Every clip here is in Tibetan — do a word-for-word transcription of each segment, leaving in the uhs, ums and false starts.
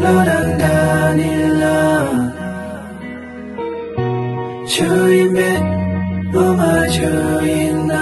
བློ་དང་འདྲ་ནི་ལ། ཆོས་ཡིན་པས་ངོ་མ་ཆོས་ཡིན་ན།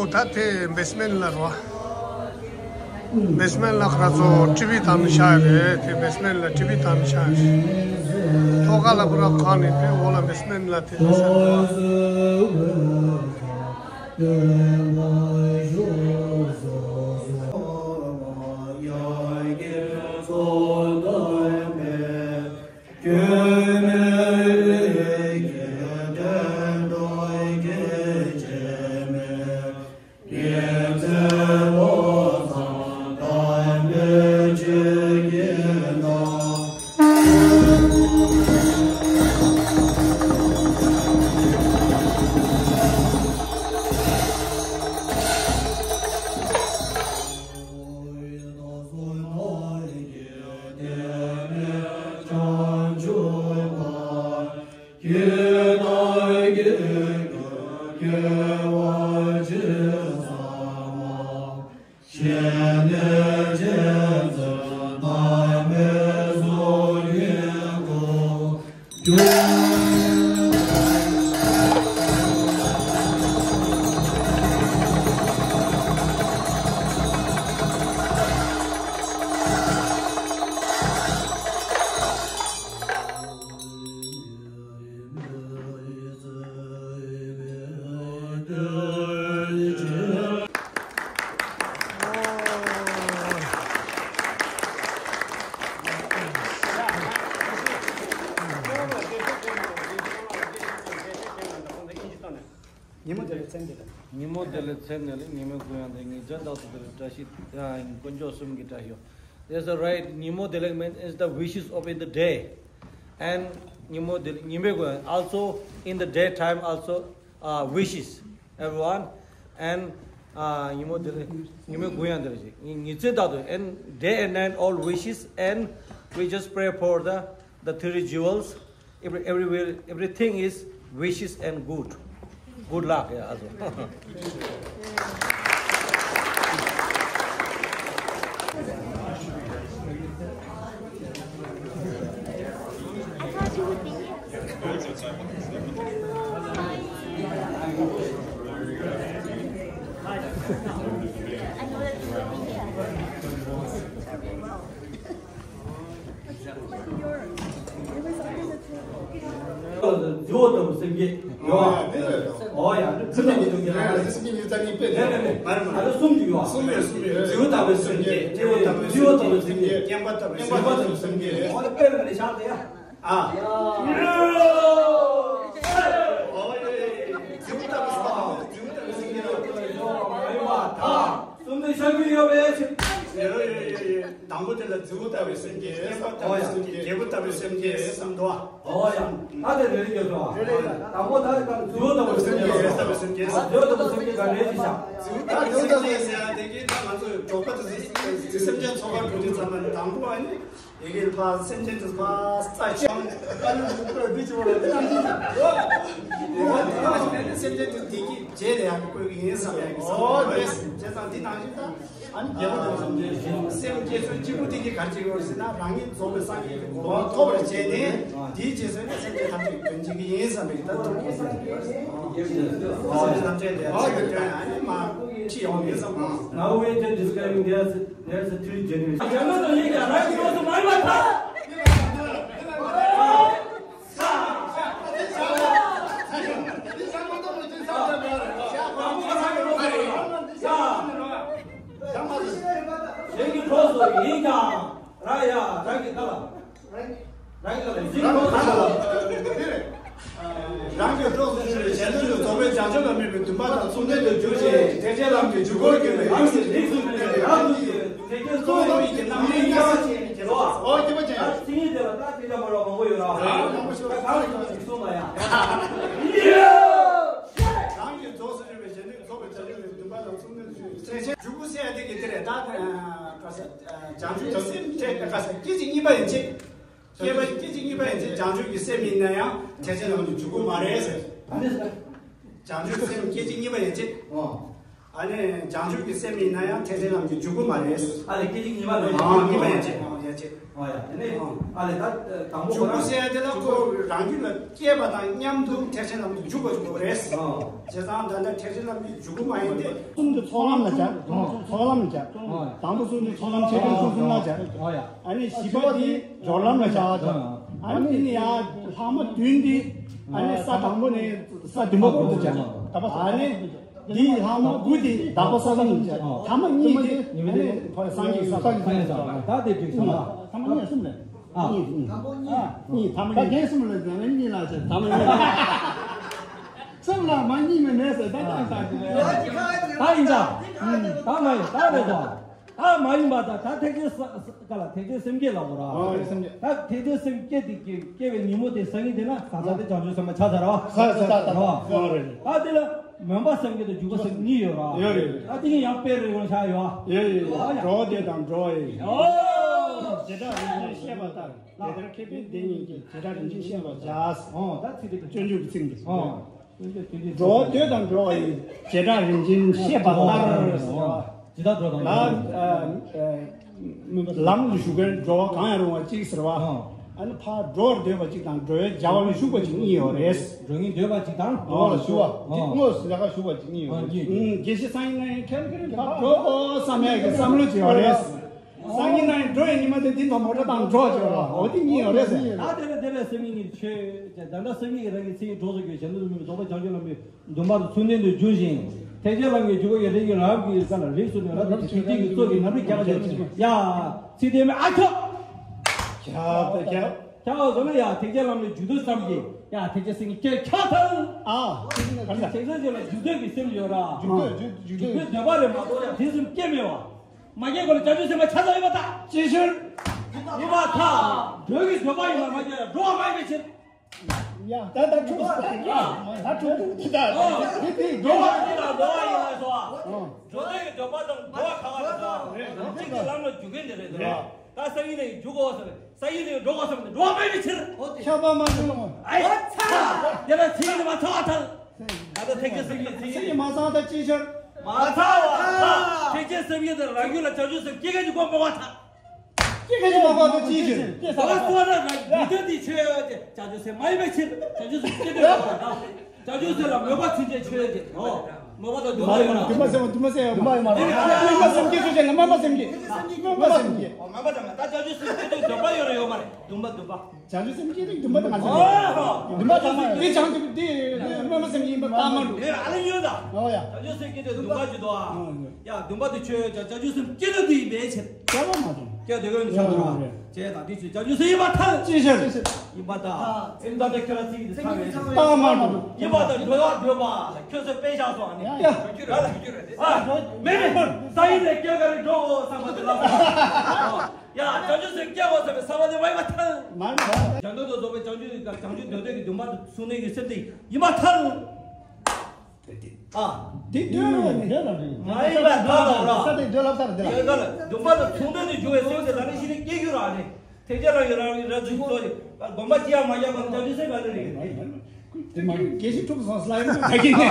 ཨོ་ད་དེ་བེ་སི་མེན་ལ་རོ། བེ་སི་མེན་ལ་ཁ་ཚོ་ཊི་ཝི་དང་ནི་ཤ་རེད། དེ་བེ་སི་མེན་ལ་ཊི་ཝི་དང་ནི་ཤ་རེད། ཐོག་ཁ་ལ་བུ་ར་ཁང་ནི་དེ་འོ་ལ་བེ་སི་མེན་ལ་དེ་ལ་ས་རེད། ཉིན་མོ་དེ་ལ་མཚན་དེ་ལ། ཉིན་མོ་དེ་ལ་མཚན་དེ་ལ་ཉི་མའི་གུ་ཡངས་དེ། ཉིན་མཚན་རྟག་ཏུ་དེ་ལ་བཀྲ་ཤིས། དཀོན་མཆོག་གསུམ་གྱི་བཀྲ་ཤིས། That's the right. ཉིན་མོ་དེ་ལ་mean is the wishes of in the day. And ཉིན་མོ་དེ་ལ་ཉི་མའི་གུ་ཡངས། Also in the daytime also, uh, wishes everyone. And, uh, ཉིན་མོ་དེ་ལ་ཉི་མའི་གུ་ཡངས་དེ་ལ་ཅིག་ཉིན་མཚན་རྟག་ཏུ། And day and night all wishes. And we just pray for the, the three jewels. Every, everywhere, everything is wishes and good. Good luck, yeah, also. རྫི་བོ་ལྟ་བུ་སེམས་བསྐྱེད་ཡོད། ཨོ་ཡ། ཕུ་ནང་གི་ཐུགས་རྗེ་ལ་རེད། སེམས་བསྐྱེད་ཉིད་ཙམ་ཡིན་པས། ལས་ལས་ལས། མ་རེད་མ་རེད། ཨ་ལོ་གསུམ་གྱི་ཡོད། གསུམ་ཡོད་གསུམ་ཡོད། རྫི་བོ་ལྟ་བུའི་སེམས་བསྐྱེད། རྫི་བོ་ལྟ་བུའི་སེམས་བསྐྱེད། སྐྱེམ་པ་ལྟ་བུའི་སེམས་བསྐྱེད། སྐྱེམ་པ་ལྟ་བུའི་སེམས་བསྐྱེད། ཨོ་ལ་དཔེ་མི་ལ་བཞག་དེ་ཡ། ཨ། ཨོ་ཡ། རྫི་བོ་ལྟ་བུའི་སེམས་བསྐྱེད། རྫི་བོ་ལྟ་བུའི་སེམས་བསྐྱེད་ལ་ལྟོས་ཡོད་མ་ཐག་གསུམ་དུ་ཤར་གྱི་ཡོད་པའི་ཕྱིར། ཡོད་ཡོད་ཡོད་ཡོད། དང་པོ་དེ་ལ་རྫི་བོ་ལྟ་བུའི་སེམས་བསྐྱེད། སྐྱེམ་པ་ལྟ་བུའི་སེམས་བསྐྱེད། རྒྱལ་པོ་ལྟ་བུའི་སེམས་བསྐྱེད་བསམ་འདུག་ཨོ་ཡ། ད་དེ་རེ་རེ་ཡོད་དོ། རེ་རེ་ཡོད། དང་པོ་ད་རྫི་བོ་ལྟ་བུའི་སེམས་བསྐྱེད། རྫི་བོ་ལྟ་བུའི་སེམས་བསྐྱེད་ག་རེ་ཞིག་བྱ། རྫི་བོ་ལྟ་བུའི་སེམས་བསྐྱེད་ཟེར་ཡ་དེ་གི་ད་ང་ཚོས་འབྲོག་པ་དེ་སེམས་ཅན་ཚོ་ཁ་གྲོལ་དུས་ཙམ་པ་ནས་དང་པོ་ཨ་ནི། ཡི་གེ་ཕ་སེམས་ཅན་དུ་ཕ་རྩ་ཆེན་པ་ནི་འདི་ཅི་བ་ལ་དེ་ནང་བཞིན་དུ། འོ་དེ་ནང་བཞིན་ནས་སེམས་ཅན་དུ་བདེ་སྐྱིད་རྗེས་ལ་ཡང་བཀོད་ཀྱི་ཡིན་བསམ་ཡ་གི་བསམ་བློ་ཡོད་རེད། བྱས་ཙང་འདི་ནང་བཞིན་དུ་ཨ་ནི་རྒྱལ་པོ་དང་བསམ་གཏན་སེམས་བསྐྱེད་ཚུལ་གཅིག་པུ་དེ་གིས་ག་རེ་བྱེད་ཀྱི་ཡོད་ཟེར་ན། རང་ཉིད་རྫོགས་པའི་སངས་རྒྱས་ཀྱི་གོ་འཕང་ཐོབ་པར་བྱས་ནས་དེའི་རྗེས་སུ་ནི་སེམས་ཅན་ཐམས་ཅད་ཀྱི་དོན་བྱེད་ཀྱི་ཡིན་བསམ་པའི་ད་ཐུགས་ཀྱི་སེམས་ཡོད་རེད། སེམས་ཅན་ཐམས་ཅད་ལ་ཚིག་གི་དོན་ཨ་ནི་མ་ཁྲིད་ཡོང་ཡིན་བསམ་པ། Now we are describing their There's a three generations. རྒྱ་ནག་ཏུ་ཡིན་ཀྱང་རང་གི་ཡོངས་སུ་མ་ཡིན་པར་ཐལ། གཞན་གྱི་གྲོགས་སུ་ཡིན་ཀྱང་རང་ཡ་རང་གི་ཁ་ལ། རང་གི་ལུགས་སྲོལ་ལ་རང་གི་གྲོགས་སུ་གྱུར་པའི་གཞན་དོན་དུ་རྫོགས་པའི་བྱང་ཆུབ་ལ་དམིགས་པའི་འདུན་པ་དང་མཚུངས་ལྡན་དུ་འགྱུར་ཞིང་། ཐེག་ཆེན་ལམ་གྱི་འཇུག་སྒོར་གྱུར་པའི་རང་གི་རིགས་སུ་གྱུར་པའི་རང་ལུགས་ཀྱི་ཐེག་ཆེན་གཙོ་བོ་ཡིན་གྱི་རྣམ་སྨིན་དབྱེ་བ་ཕྱེ་ནས་ཁྱེར་རོ། ཨོ་སྐྱེས་པ་ཅན། ད་ཚིག་ངེས་དེ་ལ་ད་དེ་འདྲ་མ་རོ་མང་པོ་ཡོད་ར། རང་མང་པོ་ཞིག་ད་གང་ཞིག་གསུང་ལ་ཡ། རང་གི་རྫོགས་སུ་གྱུར་པའི་གཞན་དོན་རྫོགས་པའི་བྱང་ཆུབ་ལ་འདུན་པ་དང་མཚུངས་ལྡན་དུ་ཐེག་ཆེན་འཇུག་སྒོ་ཟེར་ཡ་དེ་གི་དེ་རེད། ད་ག་ས་བྱང་ཆུབ་ཀྱི་སེམས་ཐེག་ག་ས་སྐད་ཅིག་གཉིས་པ་ཡན་ཆད། སྐྱེས་པ་སྐད་ཅིག་གཉིས་པ་ཡན་ཆད་བྱང་ཆུབ་ཀྱི་སེམས་ཡིན་ན་ཡང་ཐེག་ཆེན་ལམ་དུ་འཇུག་གི་མ་རེད་ཟེར། ཨ་ནི་བྱང་ཆུབ་སེམས་སྐད་ཅིག་གཉིས་པ་ཡན་ཆད། ཨོ། ཨ་ནི་བྱང་ཆུབ་ཀྱི་སེམས་ཡིན་ན་ཡང་ཐེག་ཆེན་ལམ་དུ་འཇུག་གི་མ་རེད། ཨ་ལས་སྐད་ཅིག་གཉིས་པ་ལ། ཨ་གཉིས་པ་ཡན་ཆད། ཨོ་ཡན་ཆད། ཨོ་ཡ་དེ་ནས་ཨ་ལས་ད་དང་པོ་འཇུག་པ་ཟེར་ཡ་དེ་ལ་ཁོ་རང་རྒྱུད་ལ་སྐྱེས་པ་དང་མཉམ་དུ་ཐེག་ཆེན་ལམ་དུ་འཇུག་པ་འཇུག་པ་རེད། ཨོ། བྱས་ཙང་ད་ལྟ་ཐེག་ཆེན་ལམ་དུ་འཇུག་གི་མ་ཡིན་ཏེ། གསུམ་དེ་ཚོགས་ལམ་ལ་བྱ། ཚོགས་ལམ་ལ་བྱ། ཨོ་ཡ། དང་པོ་གསུམ་དེ་ཚོགས་ལམ་ཆེ་ཆུང་གསུམ་གསུམ་ལ་བྱ། ཨོ་ཡ། ཨ་ནི་བཞི་པ་དེ་སྦྱོར་ལམ་ལ་བྱ་བ་དང་། ཨ་ནི་དེ་ནས་ཡང་ལྷག་མ་བདུན་དེ་ཨ་ནི་ས་དང་པོ་ནས་ས་བདུན་པ་བར་དུ་བྱ། ཨ་ནི་དེའི་ལྷག་མ་དགུ་དེ་དག་པ་ས་ལམ་ལ་བྱ། ཐ་མ་གཉིས་དེ་ཨ་ནི་སངས་རྒྱས་ས་ལམ་ལ་བྱ། ད་དེ་འགྲིག་སོང་ལ། ཐ་མ་གཉིས་གསུམ་ལས། ཨ། གཉིས་གཉིས། ཐ་མ་གཉིས། གཉིས་ཐ་མ་གཉིས། ད་རྒན་གསུམ་ལ་ཟེར་ན་གཉིས་ལ་བྱ། ཐ་མ་གཉིས། གསུམ་ལ་མ་གཉིས་མེད་མེད་ཟེར་ད་ད་ད་ད། ད་ཡིན་ད། ད་མ་ཡིན་ད་རེད་དོ། ད་མ་ཡིན་པ་ད་ད་ཐེག་ཆེན་ས་ས་ག་ལ་ཐེག་ཆེན་སེམས་བསྐྱེད་ལ་འོ་ར། ཨོ་སེམས་བསྐྱེད། ད་ཐེག་ཆེན་སེམས་བསྐྱེད་དེ་སྐྱེ་སྐྱེ་བའི་ཉིན་མོ་དེ་སང་ཉིན་དེ་ན་ས་ས་དེ་བྱང་ཆུབ་སེམས་དཔའ་ཆགས་ཚར་ར། ས་ས་ས་ས་ར། ཨོ་རེད། ད་དེ་ལ་མོན་པ་སེམས་བསྐྱེད་དང་འཇུག་པ་སེམས་གཉིས་ཡོད་ར། ཡོད་རེད། ད་དེ་གཉིས་ཡང་དཔེ་རེ་རེ་ཆགས་ཡོད། ཡོད་ཡོད། ཨོ་ཡ། གྲོགས་འདོད་དང་འགྲོ་བ་ཡི། ཨོ། བྱེ་བྲག་རིམ་བཞིན་བཤད་པ་ལྟར། དེ་ལྟར་མཁས་པས་འདི་ཉིད་ཀྱི་བྱེ་བྲག་རིམ་བཞིན་བཤད་པར་བྱ། ཨོ་ད་ཚིག་དེ་སྤྱོད་འཇུག་གི་ཚིག་འདི། ཨོ། འགྲོ་བ་འདོད་དང་འགྲོ་བ་ཡི། བྱེ་བྲག་རིམ་བཞིན་བཤད་པ་ལྟར། ཨོ་ཇི་ལྟར་འགྲོ་དང་ལ། ལམ་ལ་ཞུགས་མཁན་འགྲོ་བ་གང་ཡང་རུང་བ་གཅིག་ཟེར་བ། ཨོ། ཨ་ནི་ཕར་འགྲོ་བར་འདོད་པ་གཅིག་དང་འགྲོ་བའི་བྱ་བ་ལ་ཞུགས་པ་གཅིག་གཉིས་ཡོད་རེད། འགྲོ་མཁན་འདོད་པ་གཅིག་དང་། འགྲོ་བ་ལ་ཞུགས་པ་གཅིག་ཨོ། དངོས་སུ་ལས་ཀ་ཞུགས་པ་གཅིག་གཉིས་ཡོད་རེད། ཨོ་གཉིས། ཨུམ་དགེ་བཤེས་སངས་རྒྱས་ནས་ཁྱེད་ཀྱིས་ཕར་འགྲོ་དགོས་བསམ་ཡག་གི་བསམ་བློ་ཅིག་ཡོད་རེད། སང་ཉིན་ནང་འགྲོ་ཡི་ཉི་མ་དེ་འདི་ནས་མོ་ཊ་བཏང་འགྲོ་བྱོས་རོགས། འོ་དེ་གཉིས་ཡོད་རེད་ཟེར། ད་དེ་ལ་དེ་ལ་སེམས་ཉིད་ཀྱི་ཆོས་ཀྱི་ད་ལྟ་སེམས་ཉིད་ཀྱི་རང་གི་ཚེ་ཡི་གྲོགས་སུ་གྱུར་གཞན་དོན་དུ་མི་རྫོགས་པ་བྱང་ཆུབ་ལམ་པའི་འདུན་པ་དང་མཚུངས་ལྡན་དུ་འགྱུར་ཞིང་། ཐེག་ཆེན་ལམ་གྱི་འཇུག་སྒོ་ཡི་རིགས་ཀྱི་རབ་ཀྱི་ས་ལ་རིགས་སུ་ནི་རབ་ཏུ་ཞི་བདེ་གི་གཙོ་གི་རྣམ་རིག་རྒྱ་ཆེ་ཡ། ཚིག་དེ་མི་ཨ་ཁྱོ། ཁྱབ་ད་ཁྱབ། ཁྱབ་བཟོ་ན་ཡ་ཐེག་ཆེན་ལམ་ལ་འཇུག་འདོད་བསམ་གྱི་ཡ་ཐེག་ཆེན་སེམས་ཀྱི་ཁྱབ་ཐལ། ཨ། ཐེག་ཆེན་ལ་འཇུག་འདོད་ཀྱི་སེམས་ཡོད་ར། འཇུག་འདོད་འཇུག་འཇུག་འདོད་འདོད་པ་རེད་མ་གཏོགས་ཡ་དེ་སེམས་སྐྱེ་མེད་བ། མ་སྐྱེས་གོང་ལ་བྱང་ཆུབ་སེམས་དཔའ་ཆགས་ས་ཡོད་པ་དང་། ཅི་ཕྱིར། ཡིན་པར་ཐལ། འགྲོ་བའི་འདོད་པ་ཡིན་པར་མ་སྐྱེས་ན་འགྲོ་བ་མ་ཡིན་པའི་ཕྱིར། ཡ་ད་ད་འཁྲུག་ད་འཁྲུག་འདུག་ད་དེ་དེ་འགྲོ་བ་ཡིན་ལ་འགྲོ་བ་ཡིན་ལ་སོ། འགྲོ་འདོད་ཀྱི་འདོད་པ་དང་འགྲོ་བ་ག་བ་རེད་ད། གཅིག་གི་ལམ་ལ་འཇུག་མཁན་དེ་རེད་ད། ད་སང་ཉིན་ནས་འཇུག་གོ་ཟེར། སང་ཉིན་ནས་འགྲོ་གོ་ཟེར་ནས་འགྲོ་བ་མེད་པའི་ཕྱིར། ཁྱབ་པ་མ་བྱུང་། ཨའི་ཚ། དེ་ལ་ཚིག་ནི་མ་ཚང་བ་ཐལ། ད་ལྟ་ཐེག་ཆེན་སེམས་ཀྱི་ཚིག་ཚིག་མ་ཚང་ད་ཅི་ཕྱིར། མ་ཚང་བ་ཐལ། ཐེག་ཆེན་སེམས་ཀྱི་དེ་རང་རྒྱུད་ལ་བྱང་ཆུབ་སེམས་སྐྱེ་མཁན་གྱི་སྒོ་སྤོང་བ་ཐལ། སྐྱེ་མཁན་གྱི་སྒོ་སྤོང་ད་ཅི་ཕྱིར། ད་ལྟ་སོ་ན་རང་རྒྱུད་དོན་དེ་ཆོས་ཡོད་ཅེས་བྱང་ཆུབ་སེམས་མ་ཡིན་པའི་ཕྱིར་བྱང་ཆུབ་སེམས་སྐྱེ་འདོད་པ་དང་། བྱང་ཆུབ་སེམས་ལ་མོས་པ་ཚིམ་བྱེད་ཆོས་ཅན། ཨོ། མོས་པ་དང་འདོད་པ་ཡོད་ན། འདུན་པ་སེམས་འདུན་པ་སེམས་ཡོད་མ་རེད། མ་རེད། མ་རེད། སེམས་བསྐྱེད་ཆོས་ཅན་ལ་མོས་པ་སེམས་བསྐྱེད། མོས་པ་སེམས་བསྐྱེད། ཨོ། མོས་པ་དང་ད་བྱང་ཆུབ་སེམས་བསྐྱེད་དུས་འདོད་པ་ཡོད་རེད་ཡོད་མ་རེད། འདུན་པ། འདུན་པ། བྱང་ཆུབ་སེམས་བསྐྱེད་དུས་འདུན་པ་དང་ང་ཚོ། ཨོ། འདུན་པ་དང་མ་འདི་བྱང་ཆུབ་འདི་མོས་པ་སེམས་ཡིན་པ་ལྟ་མ་འགྲོ། ཨ་ལེ་ཡོད་ད། ཨོ་ཡ། བྱང་ཆུབ་སེམས་བསྐྱེད་དུས་འདུན་པ་ཅི་འདུག་ཨ། ཨོ་ཡ། ཡ། འདུན་པ་དེ་ཆོས་ཅན། བྱང་ཆུབ་སེམས་བསྐྱེད་དུས་འདི་ཡིན་པའི་ཕྱིར། སྐྱེ་བ་མ་བྱུང་། སྐྱེ་དེ་གོན་ཆོག་ཨ། ཅེས་དང་དེ་ཆོས་བྱང་ཆུབ་སེམས་ཡིན་པར་ཐལ། ཅི་ཕྱིར། ཡིན་པར་ཐལ། སེམས་དང་དེ་ཁྱོད་ལ་ཚིག་འདི་ཚང་བའི་ཕྱིར། བཏང་མ་འགྲོ། ཡིན་པར་ཐལ། འགྲོ་བ་འདོད་པ་ཁྱོད་ཚོས་དཔེ་བཞག་སོང་ཨ་ནི། ཡ། ཡ། ཨ། མེད་མེད། ས་ཡིན་ནས་སྐྱེ་ག་རེ་འགྲོ་འོ་བསམ་པ་དེ་ལ། ཡ། བྱང་ཆུབ་སེམས་སྐྱེ་དགོས་བསམ་པའི་བསམ་པ་དེ་མ་ཡིན་པར་ཐལ། མ་ཡིན་པར་ཐལ། བྱང་ཆུབ་ཏུ་རྫོགས་པའི་བྱང་ཆུབ་བྱང་ཆུབ་འདོད་འདོད་ཀྱི་འདུན་པ་དང་ཚུལ་གནས་ཀྱི་སེམས་དེ་ཡིན་པར་ཐལ། ཨ། དེ་འདོད་ལ་ནི། མ་ཡིན་པར་ཐལ་ལ་ར། ས་དེ་འདོད་ལ་ས་རེད་དེ་ལ། འདོད་ལ་འདུན་པ་དང་ཚུལ་གནས་ནི་འཇུག་པའི་སེམས་དེ་ལ་ནི་ཤི་ནས་སྐྱེ་རྒྱུ་ར་ནི། ཐེག་ཆེན་ལ་ཡོད་རང་རིག་ར་འཛུགས་ཚོགས་ཀྱི་སྒོམ་པ་ཅི་ཡང་མ་བརྒྱབ་པར་བྱང་ཆུབ་སེམས་ལ་ནི་རེད། དེ་མ་དགེ་བཤེས་ཐུབ་སོང་སླ་ཡིན་ད་གིན་ནས།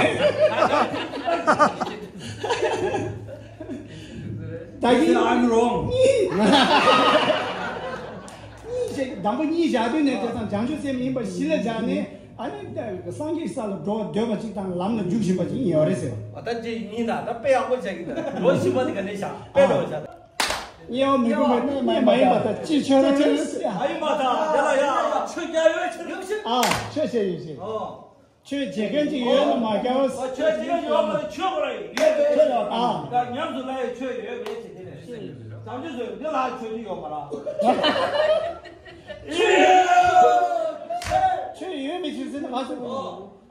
ད་གིན་I'm wrong། གཉིས་ཞིག་དང་པོ་གཉིས་བཞག་དུས་ནས་དེ་དང་བྱང་ཆུབ་སེམས་ཡིན་པ་གཞི་ལ་བཞག་ནས། ཨ་ནི་སངས་རྒྱས་ས་ལ་འགྲོ་བ་འདོད་པ་ཅིག་དང་ལམ་ལ་འཇུག་བཞིན་པ་ཅིག་ཡོད་རེད་ཟེར། ཨ། ད་ཅི་ཡིན་ན་ད་དཔེ་ཡག་པོ་བྱ་གི་ད་འགྲོ་བཞིན་པ་དེ་ག་ནས་བྱ་དཔེ་འགྲོ་བྱ་ད། དམྱལ་བ་མི་ཁོམ་པའི་གནས་མ་ཡིན་པ་དང་ཅི་ཕྱིར། མ་ཡིན་པ་ད་དེ་ལ་ཡ་ཆོས་རྒྱ་ཡོད་ཕྱིར། ཨ། ཆོས་བྱས་ཡོད་ཕྱིར། ཨོ། ཆོས་བྱེད་མཁན་ཅིག་ཡོད་ན་མ་རྒྱལ་བ། ཨོ། ཆོས་བྱེད་མཁན་ཡོད་མ་རེད། ཆོས་པ་རེད། ཡོད་པའི་ཆོས་ཡོད་ཨ། ད་ཉམས་སུ་བླང་ཡའི་ཆོས་ཡོད་པའི་ཕྱིར་དེ་ནས་བྱང་ཆུབ་སེམས་འདི་ལ་ཆོས་ཅི་ཡོད་མ་རེད། ཆོས་ཡོད་མི་ཕྱིར་ཟེར་ན་མ་ཟེར་བ།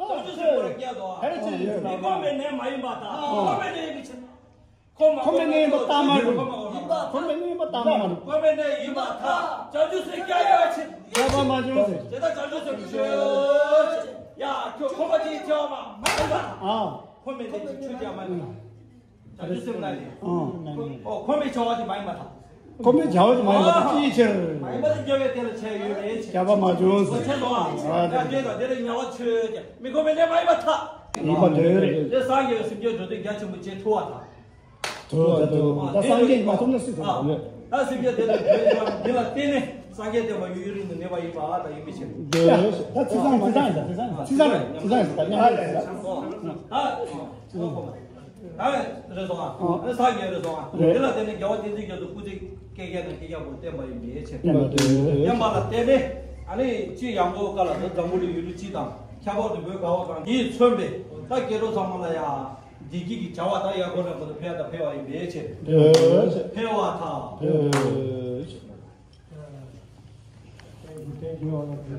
ཨོ། བྱང་ཆུབ་སེམས་པར་སྐྱེ་དོ། ག་རེ་ཆོས་ཡོད་མི་ཁོམ་པའི་གནས་མ་ཡིན་པ་དང་ཁོམ་པའི་གནས་ཡིན་པའི་ཕྱིར། ཁོམ་པའི་གནས་ཡིན་པ་ལྟ་མ་འགྲོ། ཁོམ་པའི་གནས་ཡིན་པ་ལྟ་མ་འགྲོ། ཁོམ་པའི་གནས་ཡིན་པར་ཐལ། བྱང་ཆུབ་སེམས་སྐྱེ་ཡོད་ཕྱིར། སྐྱེ་བ་མ་བྱུང་ཟེར། དེ་ལྟར་བྱང་ཆུབ་སེམས་ཆོས་ཅན། ཡ། ཁྱོད་ཁོམ་པ་དེའི་སྐྱེ་བ་མ་མ་ཡིན་པར་ཐལ། ཨ། ཁོམ་པའི་གནས་ཀྱི་ཆོས་ཅན་མ་ཡིན་པར་ཐལ། བྱང་ཆུབ་སེམས་ལ་ནི། ཨ། ཨོ། ཁོམ་པའི་བྱ་བ་དེ་མ་ཡིན་པར་ཐལ། ཁོམ་པའི་བྱ་བ་དེ་མ་ཡིན་པར་ཐལ། ཅིའི་ཕྱིར། མ་ཡིན་པར་ཐལ། སྐྱེ་བའི་དེ་ལ་བྱས་ཡོད་མེད་ཕྱིར། སྐྱེ་བ་མ་བྱུང་ཟེར། ཨོ། ཆོས་དང་། ཨ། ཡ། དེ་དང་དེ་ལ་ཉེ་བར་ཆོས་ཅན། མི་ཁོམ་པའི་གནས་མ་ཡིན་པར་ཐལ། ཡིན་པར་འདོད་རེད། དེ་སངས་རྒྱས་པའི་སེམས་ཅན་འགྲོ་དོན་རྒྱ་ཆེན་པོ་ཅན་ཐུབ་པར་ཐལ། ཐུབ་ད་ཐུབ་ད་སངས་རྒྱས་མ་ཐོབ་ན་སུས་ཐོབ་ཨ། ལེ། ད་སེམས་ཅན་དེ་དག་འདོད་པ་འདི་ལ་བརྟེན་ནས་སངས་རྒྱས་བསྟན་པ་ཡུན་རིང་དུ་གནས་པ་ཡིན་པ་དང་ཡིན་པའི་ཕྱིར། ད་ཚིག་བཟང་ཚིག་བཟང་ཡིན་ད་ཚིག་བཟང་ཡིན་ད་ཚིག་བཟང་རེད། ཚིག་བཟང་ཡིན་ད་ཉམས་ལེན་ཡིན་ད། ད་རེད་སོང་ཨ། ཨ། ད་སངས་རྒྱས་རེད་སོང་ཨ། རེད། འདི་ལ་བརྟེན་ནས་རྒྱལ་བ་བསྟན་འཛིན་རྒྱ་མཚོ་སྐུ་ཚེ་བསྐལ་བརྒྱ་ནས་བསྐལ་བརྒྱ་བར་བསྟན་པ་ཡིན་པའི་ཕྱིར། བསྟན་པ་དེ། བསྟན་པ་ལ་བརྟེན་ནས་ཨ་ནི་སྤྱི་ཡོངས་ཀྱི་སྐབས་ལ་འཛམ་བུ་གླིང་ཡུལ་གྲུ་སྤྱི་དང་ཁྱད་པར་དུ་བོད་ཁ་བ་གངས་ཀྱིས་མཚོན་པའི་ད་སྐྱེ་འགྲོ་ཚང་མ་ལ་ཡང་། བདེ་སྐྱིད་ཀྱི་བྱ་བ་དང་ཡར་སྒོ་ནས་ཁོ་ཚོ་འཕེལ་དང་འཕེལ་བ་ཡིན་པའི་ཕྱིར། འཕེལ་བ་དང་། འཕེལ་བ་དང་།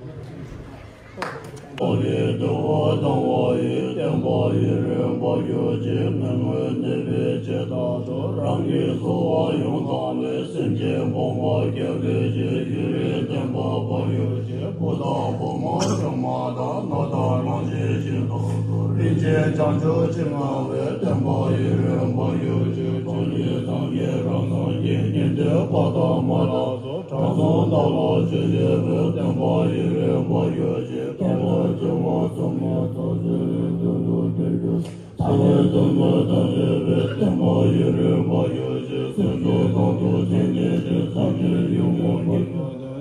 ཨོ་ཡེ་བསྟན་པ་དང་བ་ཡི་བསྟན་པ་ཡུན་རིང་བར་གྱུར་ཅིག་མི་མངོན་གནས་པའི་ཆེད་དུ་རང་གི་འཚོ་བ་ཡོངས་བཏང་བའི་སེམས་ཅན་ཕོངས་པ་སྐྱོབ་པའི་ཆེད་ཡུན་རིང་བརྟན་པ་བར་གྱུར་ཅིག་བུ་དང་བུ་མོ་ཆུང་མ་དང་ནོར་དང་ལོངས་སྤྱོད་ཀྱི་དོན་དུ་རིན་ཆེན་བྱང་ཆུབ་ཕྱིར་བླང་བའི་བསྟན་པ་ཡུན་རིང་བར་གྱུར་ཅིག་ཐུགས་ཉིད་སངས་རྒྱས་རང་སངས་རྒྱས་ཉན་ཐོས་དཔའ་དང་མ་དག་སོགས་དྲང་སྲོང་བདག་ལ་ཆོས་བྱེད་པའི་བསྟན་པ་ཡུན་རིང་བར་གྱུར་ཅིག་དཀའ་ཐུབ་ཆེན་པོ་ཚུལ་ཁྲིམས་ཚོགས་ཞིང་དོན་དུ་འགྱུར་གྱུར། ཐ་སྙད་དུ་མ་ཐ་སྙད་པའི་བསྟན་པ་ཡུན་རིང་བར་གྱུར་ཅིག་སེམས་ཚོགས་དང་དུ་བྱུང་ནས་ཀྱི་ཐ་སྙད་ཡུལ་ངོ་མ་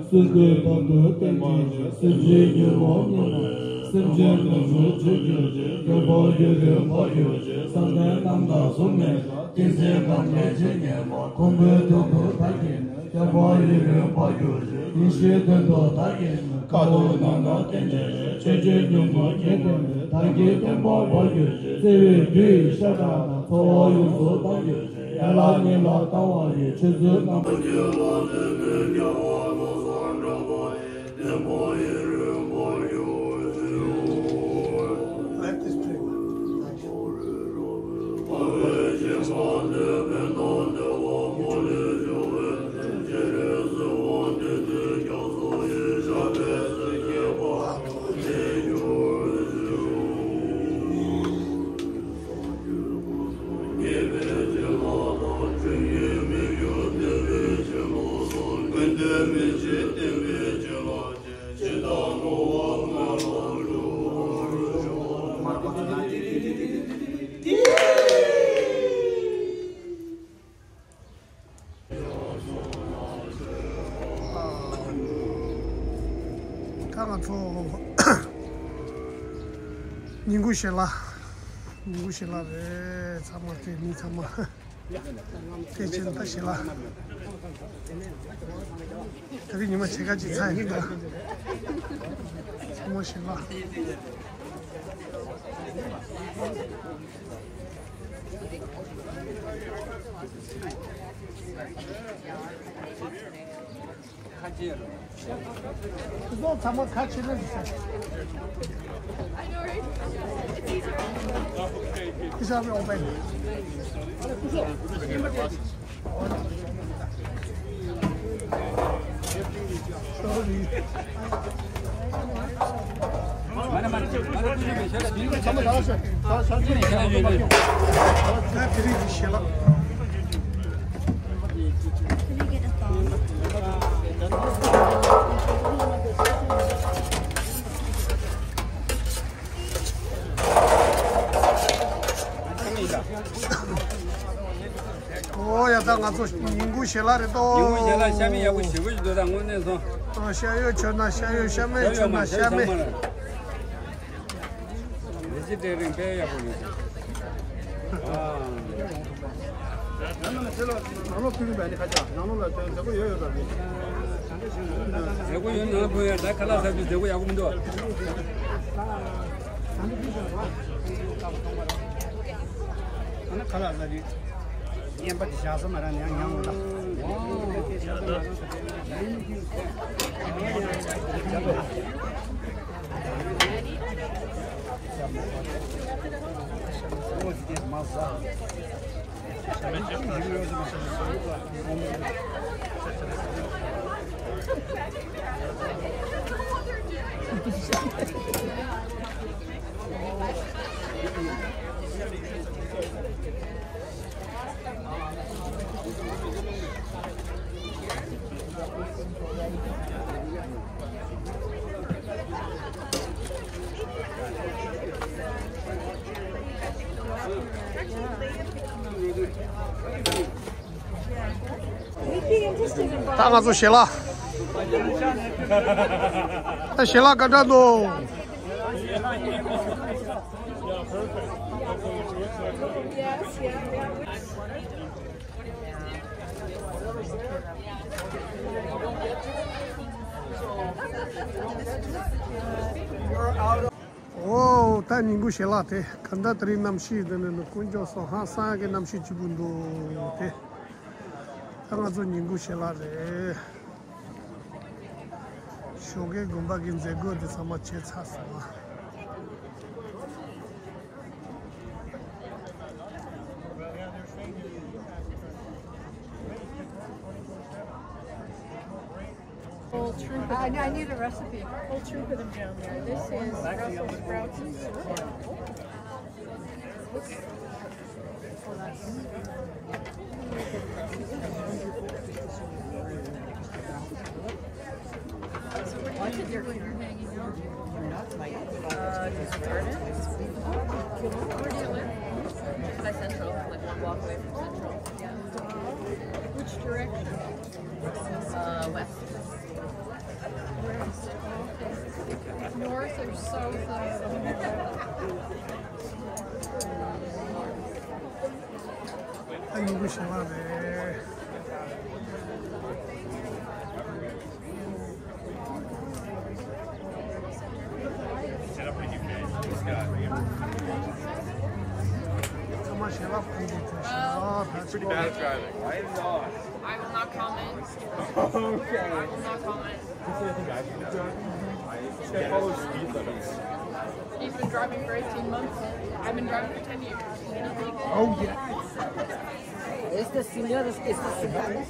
སེམས་ཀྱི་བར་དུ་བསྟན་ཅིང་སེམས་ཅན་ཉོན་མོངས་ཉེས་པའི་སེམས་ཅན་དོན་དུ་ཆོས་སྤྱོད་ཅིང་འདོད་པ་ཡུན་རིང་བར་གྱུར་ཅིག་བསམ་གཏན་རྣམ་དག་གཟུགས་མེད་པ་ཏིང་འཛིན་གང་མེད་ཇི་སྙེད་པ་ཁོང་པའི་དོན་དུ་བདག་གིས་ནི་བསྟན་པ་ཡུན་རིང་བར་གྱུར་ཅིག་ཡེ་ཤེས་དོན་དུ་བདག་གིས་ནི་དཀའ་ཐུབ་རྣམ་དག་བསྟན་ཅིང་ཆོས་སྤྱོད་ཉོན་མོངས་ཉེས་ལྟུང་མེད་བདག་གི་བསྟན་པ་བར་གྱུར་ཅིག་བརྩེ་བའི་རྒྱུ་ཡི་ཤ་ཁྲག་དང་འཚོ་བ་ཡོངས་སུ་བཏང་གྱུར་ཅིག་ཡན་ལག་གཉིས་ལ་ལྟ་བ་ཡི་ཆོས་ཚུལ་རྣམ་པ། Let this drink. ཉིན་གུང་ཞལ་ལག་ཉིན་གུང་ཞལ་ལག་རེད། ཚང་མ་དེ་མི་ཚང་མ། དེ་ཕྱིན་ད་ཞལ་ལག་ད་རེས་ཉི་མ་ཕྱེད་ཀ་ཅིག་ཚར་ཡིན་ད། ཚང་མ་ཞལ་ལག་ཁ་ཆེ་རུ། ཁོ་ཚོ་ཚང་མ་ཁ་ཆེ་རུ་ཟེར། ཁི་ཤ་བའི་ཨོ་པན། ད་དེ་རིང་གི་ཞལ་ལག་ཨོ་ཡ། ད་ང་ཚོ་ཉིན་གུང་ཞལ་ལག་རེད་དོ། ཉིན་གུང་ཞལ་ལག་ཤ་མེད་ཡག་པོ་ཞེ་པོ་ཞིག་འདུག་ད་དངོས་གནས་སོང་། ཨ། ཤ་ཡོད་བྱུང་ན་ཤ་ཡོད། ཤ་མེད་བྱུང་ན་ཤ་མེད། ལི་ཅི་ཏྲེ་རིང་དཔེ་ཡག་པོ་ཡོད། ཨ། ནང་ལོགས་ཕུལ་གྱི་འདུག་ཨ་ནི་ཁ་ཆག་ནང་ལོགས་ལ་མཛེས་པོ་ཡོད་ཡོད་ད། མཛེས་པོ་ཡོད་ནང་ལ་ཕུལ་ཡ་ད་ཁ་ལག་ཟ་རྒྱུ་མཛེས་པོ་ཡག་པོ་མི་འདུག་ཨ་ནི་ཁ་ལག་ཟ་རྒྱུ་ཡན་པ་དེ་བཞག་ས་མ་རག་ནས་ཡང་ཉང་འོང་ད། ད་ང་ཚོ་ཞལ་ལག་ད་ཞལ་ལག་ག་འདྲ་འདུག་ཨོ། ད་ཉིན་གུང་ཞལ་ལག་དེ་ག་འདྲ། དེ་རིང་གནམ་གཤིས་འདི་ནི་དཀོན་མཆོག་གསུམ་ཧང་སང་གི་གནམ་གཤིས་གཅིག་པུ་འདུག་དེ། ད་ང་ཚོ་ཉིན་གུང་ཞལ་ལག་རེད། ཞོགས་ཀའི་དགོན་པ་གི་མཛད་སྒོ་འདི་ཚང་མ་བྱས་ཚར་སོང་ང་། Whole troop of, I, I need a recipe. Whole troop of them down there. This is Brussels sprouts and sorrel. So what do you think you're hanging out? Uh, just artists. Where do you live? By Central, like one block away from Central. Yeah. Which direction? Uh, west. North or south of? ད་ཉིན་གུང་ཞལ་ལག་རེད། ཚང་མ་ཞལ་ལག་ཕུལ་གྱི་འདུག་ཞལ་ལག་ཕལ་ཆེར། Pretty bad at driving. I am not. I will not comment. Okay. I will not comment. This is the guy who drives. I follow speed limits. He's been driving for eighteen months. I've been driving for ten years. Oh, yeah. Este señor es que está sentado.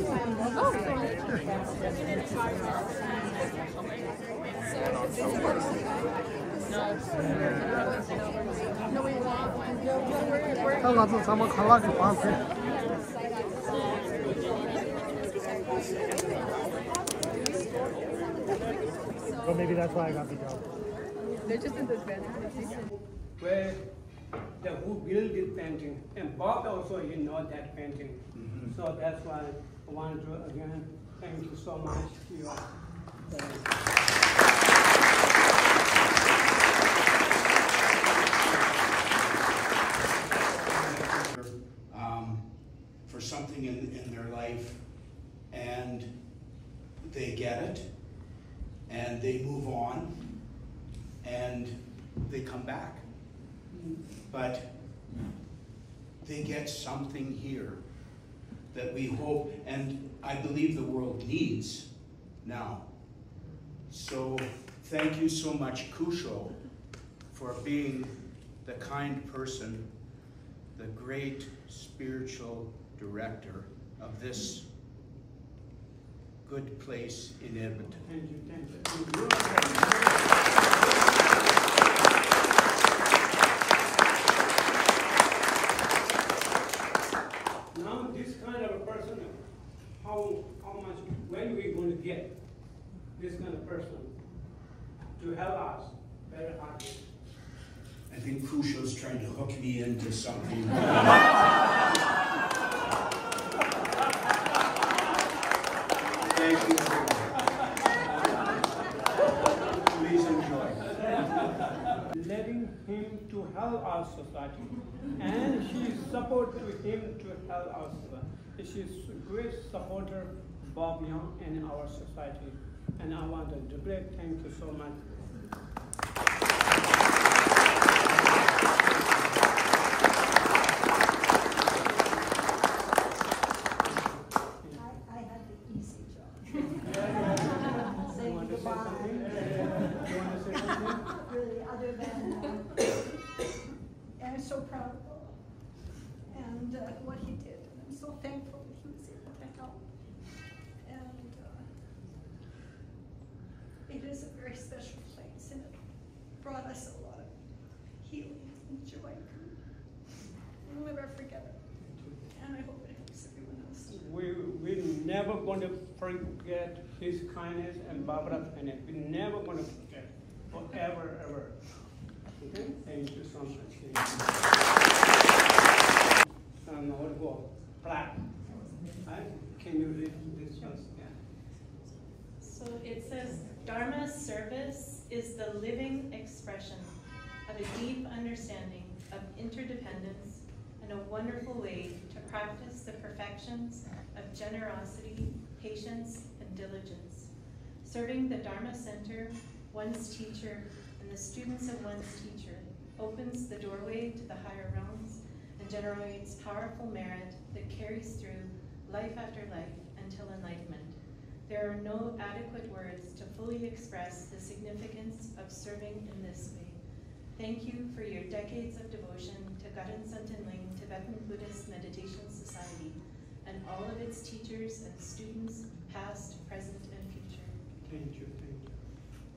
ད་ང་ཚོ་ཚང་མ་ཁ་ལག་གི་བང་ཟེར། So maybe that's why I got beat up. They're just in this band. Where the who built this painting, and Bob also, he know that painting. Mm-hmm. So that's why I want to again thank you so much to you all. They get it, and they move on, and they come back. But they get something here that we hope and I believe the world needs now. So thank you so much, Kusho, for being the kind person, the great spiritual director of this good place in Edmonton. Thank you, thank you. Now, this kind of a person, how, how much, when we going to get this kind of person to help us very hard? I think Kusho's trying to hook me into something. Thank you, everyone. Please enjoy. Letting him to help our society, and she is support to him to help our society. She is a great supporter of Bob Young and our society, and I want to declare thank you so much. I, I had the easy job. Saying goodbye. Really, other than, uh, and I'm so proud of Bob and, uh, what he did. And I'm so thankful that he was able to help. And, uh, it is a very special place, and it brought us a lot of healing and joy. We'll never forget it. And I hope it helps everyone else. We, we're never going to forget his kindness and Barbara's kindness. We're never going to forget forever, ever. Okay? Thank you so much. Thank you. Um, what do you call? Plaque. Right? Can you read this first? Yeah. So it says, Dharma service is the living expression of a deep understanding of interdependence and a wonderful way to practice the perfections of generosity, patience, and diligence. Serving the Dharma Center, one's teacher, and the students of one's teacher opens the doorway to the higher realms and generates powerful merit that carries through life after life until enlightenment. There are no adequate words to fully express the significance of serving in this way. Thank you for your decades of devotion to Gaden Santen Ling Tibetan Buddhist Meditation Society and all of its teachers and students, past, present, and future. Thank you, thank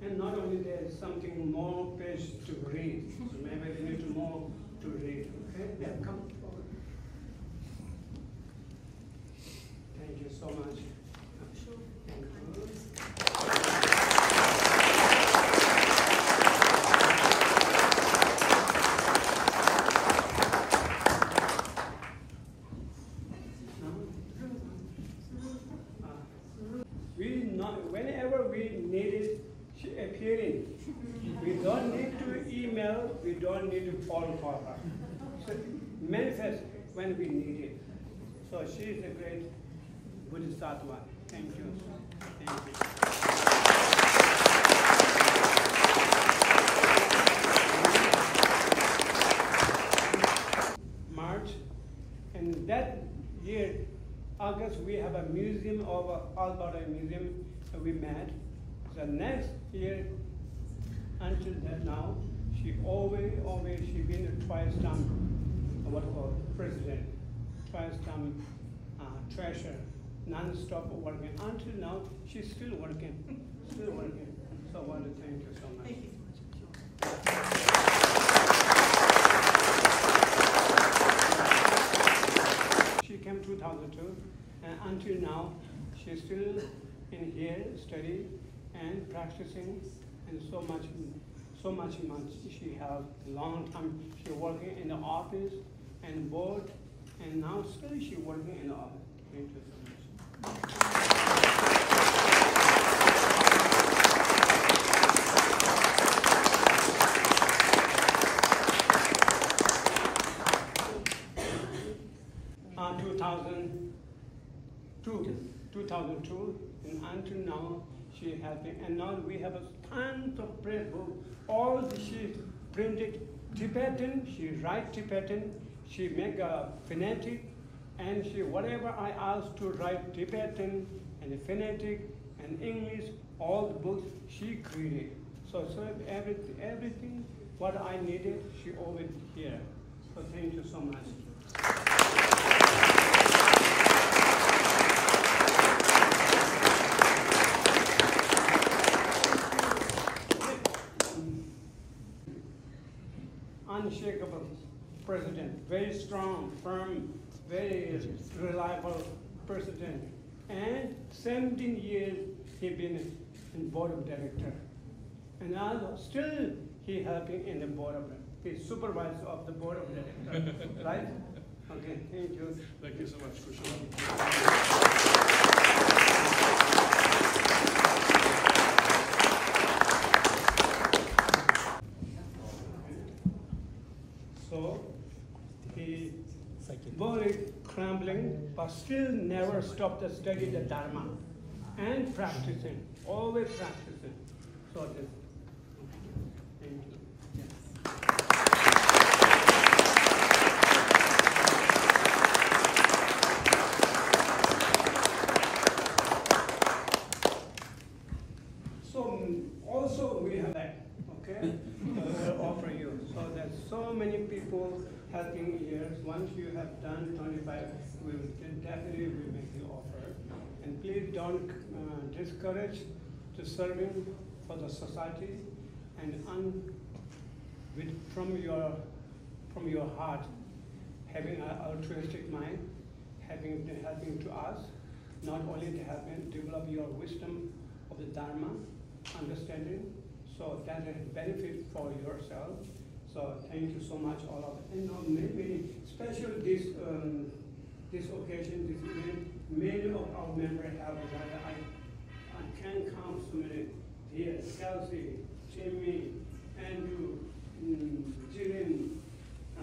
you. And not only there is something more page to read. So maybe we need more to read. Okay? Yeah, come forward. Thank you so much. Thank you. We not, whenever we need it, she appearing. We don't need to email, we don't need to call for her. So manifest when we need it. So she is a great Bodhisattva. Thank you. Thank you. March, and that year, August, we have a museum of, uh, Alberta Museum, uh, we met. The next year, until that now, she always, always, she been a twice time, uh, what call, president, twice time, uh, treasurer, non-stop working. Until now, she's still working, still working. So I want to thank you so much. Thank you so much. She came two thousand two, and until now, she's still in here study and practicing, and so much, so much, much. She have long time. She working in the office and board, and now still she working in the office. Thank you so much. Uh, two thousand two, two thousand two, And until now, she has been, and now we have a tons of print book. All the, she printed Tibetan, she write Tibetan, she make a phonetic, and she, whatever I asked to write Tibetan and phonetic and English, all the books she created. So, so every, everything what I needed, she always here. So thank you so much. Unshakable president, very strong, firm, very reliable president. And seventeen years he been in board of director. And now still he helping in the board of, the supervisor of the board of director, right? Okay, thank you. Thank you so much, Kushal. So, he body crumbling, but still never stop the study the Dharma and practicing, always practicing. So this, thank you. So also we have that, okay? I will offer you. So there's so many people helping here. Once you have done twenty-five, we will de- definitely will make the offer. And please don't uh, discourage to serving for the society and un- with from your from your heart, having an altruistic mind, having helping to us, not only to help and develop your wisdom of the Dharma, understanding, so that is benefit for yourself. So thank you so much, all of you. And now many, many special this um, this occasion, this event, many of our members have resigned. I, I can't count so many here. Kelsey, Jimmy, Andrew, mm, Jillian,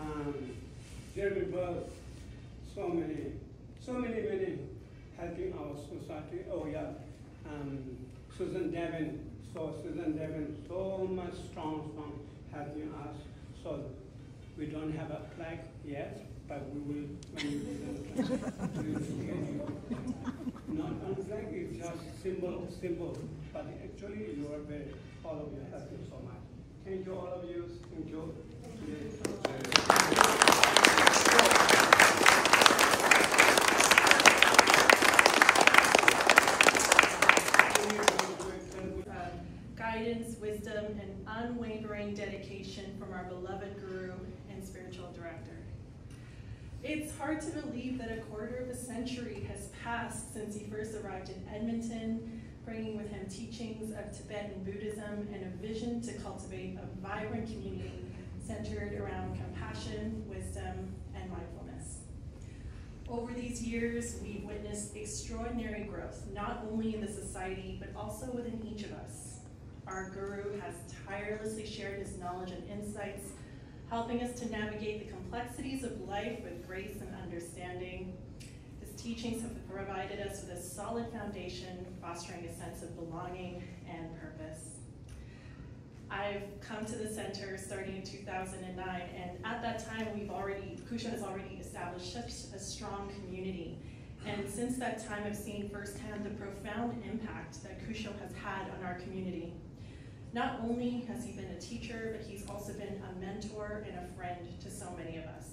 um, Jeremy Burke, so many, so many, many helping our society. Oh yeah, um, Susan Devon. So Susan Devon, so much strong, strong helping us. So we don't have a flag yet, but we will when we present the flag. We will give you. Not on flag, it's just symbol, symbol. But actually, you are very, all of you helping so much. Thank you, all of you. Thank you. Guidance, wisdom, and unwavering dedication from our beloved guru and spiritual director. It's hard to believe that a quarter of a century has passed since he first arrived in Edmonton, bringing with him teachings of Tibetan Buddhism and a vision to cultivate a vibrant community centered around compassion, wisdom, and mindfulness. Over these years, we've witnessed extraordinary growth, not only in the society, but also within each of us. Our guru has tirelessly shared his knowledge and insights, helping us to navigate the complexities of life with grace and understanding. His teachings have provided us with a solid foundation, fostering a sense of belonging and purpose. I've come to the center starting in two thousand nine, and at that time, we've already, Kusho has already established such a strong community. And since that time, I've seen firsthand the profound impact that Kusho has had on our community. Not only has he been a teacher, but he's also been a mentor and a friend to so many of us.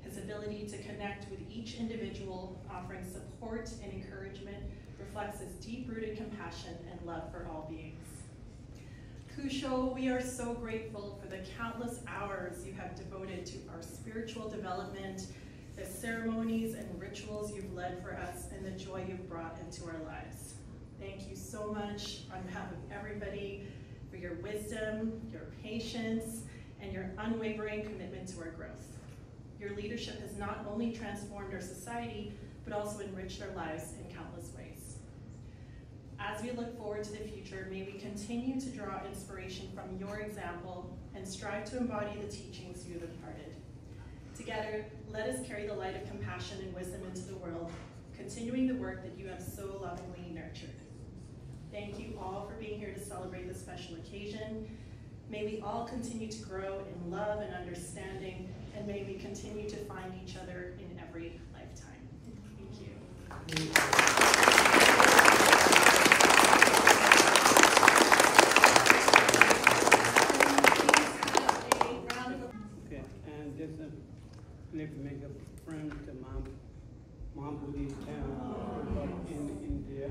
His ability to connect with each individual, offering support and encouragement, reflects his deep rooted compassion and love for all beings. Kusho, we are so grateful for the countless hours you have devoted to our spiritual development, the ceremonies and rituals you've led for us, and the joy you've brought into our lives. Thank you so much on behalf of everybody for your wisdom, your patience, and your unwavering commitment to our growth. Your leadership has not only transformed our society, but also enriched our lives in countless ways. As we look forward to the future, may we continue to draw inspiration from your example and strive to embody the teachings you have imparted. Together, let us carry the light of compassion and wisdom into the world, continuing the work that you have so lovingly nurtured. Thank you all for being here to celebrate this special occasion. May we all continue to grow in love and understanding, and may we continue to find each other in every lifetime. Thank you. Okay, and just uh, please make a friend to Mom, Mom Buddhist town in India.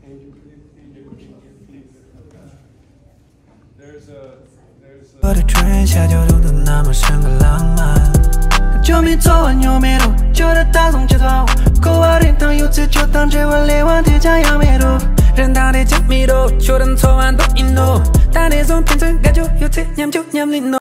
And you please, and you please, please. There's a, there's a. But the train shadow to the number shangalang man. Jomi to and yo mero, Jora thousand chito. Go out in town, you to Jotam Jewa Lewan, Tijayamero. Rendare Jamiro, Choran to and Ino. Tane zon pinto, Gajo, you take Nyamjo Nyamlino.